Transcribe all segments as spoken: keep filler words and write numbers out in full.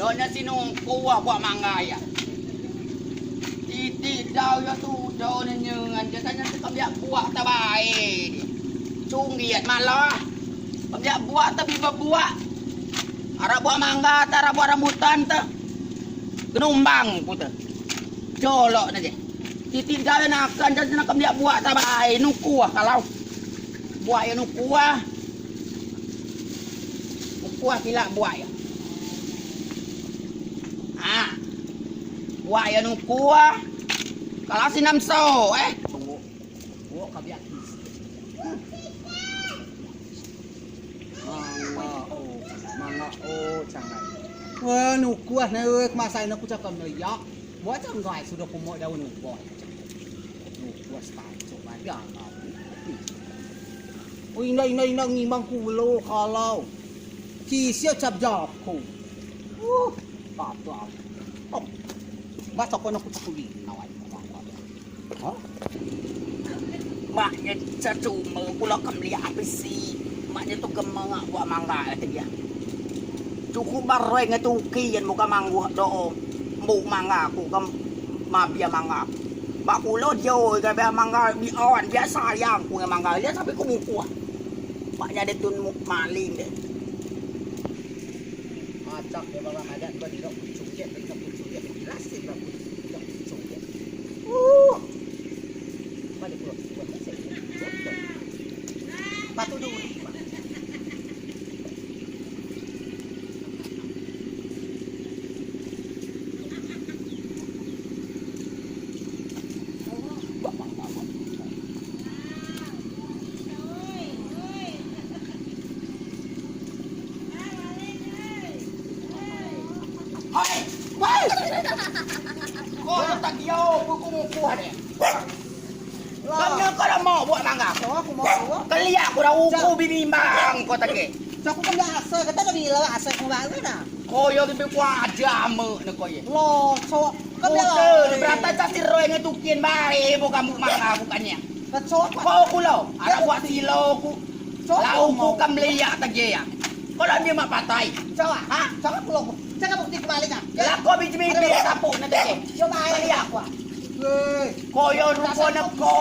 Nyo si nungkuah buak mangga yo. Titik dau yo sudo ne nyen, jano nyo si kemliak buak ta bae. Cungit malah. Kemliak buak ta bi bebuak. Arak buak mangga ta, arak buak rambutan ta. Genumbang ku ta. Jolok ne je. Titik dau yo nakan, jano nyo kemliak buak ta bae. Nungkuah kalau. Buak yo nungkuah. Nungkuah kilak buak yo. Ah. Buak yo nungkuah. Kalau si nam so, eh. Buak, buak kabiak. Mangga o, mangga o, cangai. Wah, nungkuah ne, weh, kemasan ne ku cakap ne, ya. Buak cangai sudo ku mok daun nungkuah. Nungkuah sepacok, mati anak. Oh, inda, inda, inda, ngimang kulo kalau. Kisio cap jaku. Uh, apa? Oh. Mak toko ne ku cakuli. Nawai. Mak nyo cecuma kulo kemliak api si. Mak nyo tu kemangak buak mangga lah dia. Cukup bareng ngetuki yen buka mangguh do. Mbuk mangga ku ke mabia mangga. Bak kulo dio ke bia mangga bi awan, bia sayang ku ngen mangga. Dio sampai ku mukuah. Mak nyo de tun mu-, maling de. Acak de bawang adat ba dilo kucung je, dilo kucung je, jelasin ba kucung je. Uh. Balik pulo kucung je. Patu duri. Hai, woi. Ko tak dia buku mukuh ni. Lah. Kamu kau dah mau buak mangga? Kau aku mau buak. Keliak ku dah uku bimbang kau tak ke. Cak ku kena asal, kata dah bila asal ku balik dah. Ko yo gitu ku aja ame ne ko ye. Lo, cowok. Kau Udah, bilang. Berata cak si Roy ngan tukin bae, bo kamu mangga bukannya. Kau cowok. Ko kulo, arak buak silo ku. Cowok. Lau ku mau. Kam beliak tak ya. Ko lah dia mak patai. Cowok. Ha? Cowok kulo. Cakap bukti kembali kan. Lah ko biji bibir sapu ne tak ya. Yo bae. Beliak ku. Weh. Ko yo rupo ne ko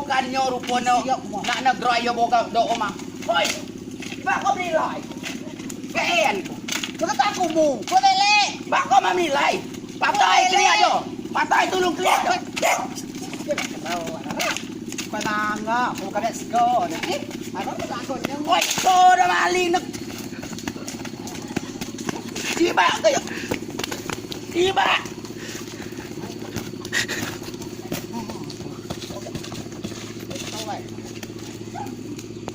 kan yo rupo ne. Siap, Mak. Nak negara yo boga do oma. Hoi. Bak ko beli lai. Ken. Ko tak aku mu. Ko lele. Bak ko mami lai. Patai keliak jo. Patai tulung keliak jo. Penangga, ko kada sego. Ih, ada ko tak aku nyeng. Hoi, ko dah maling nak. Tiba ke. Tiba.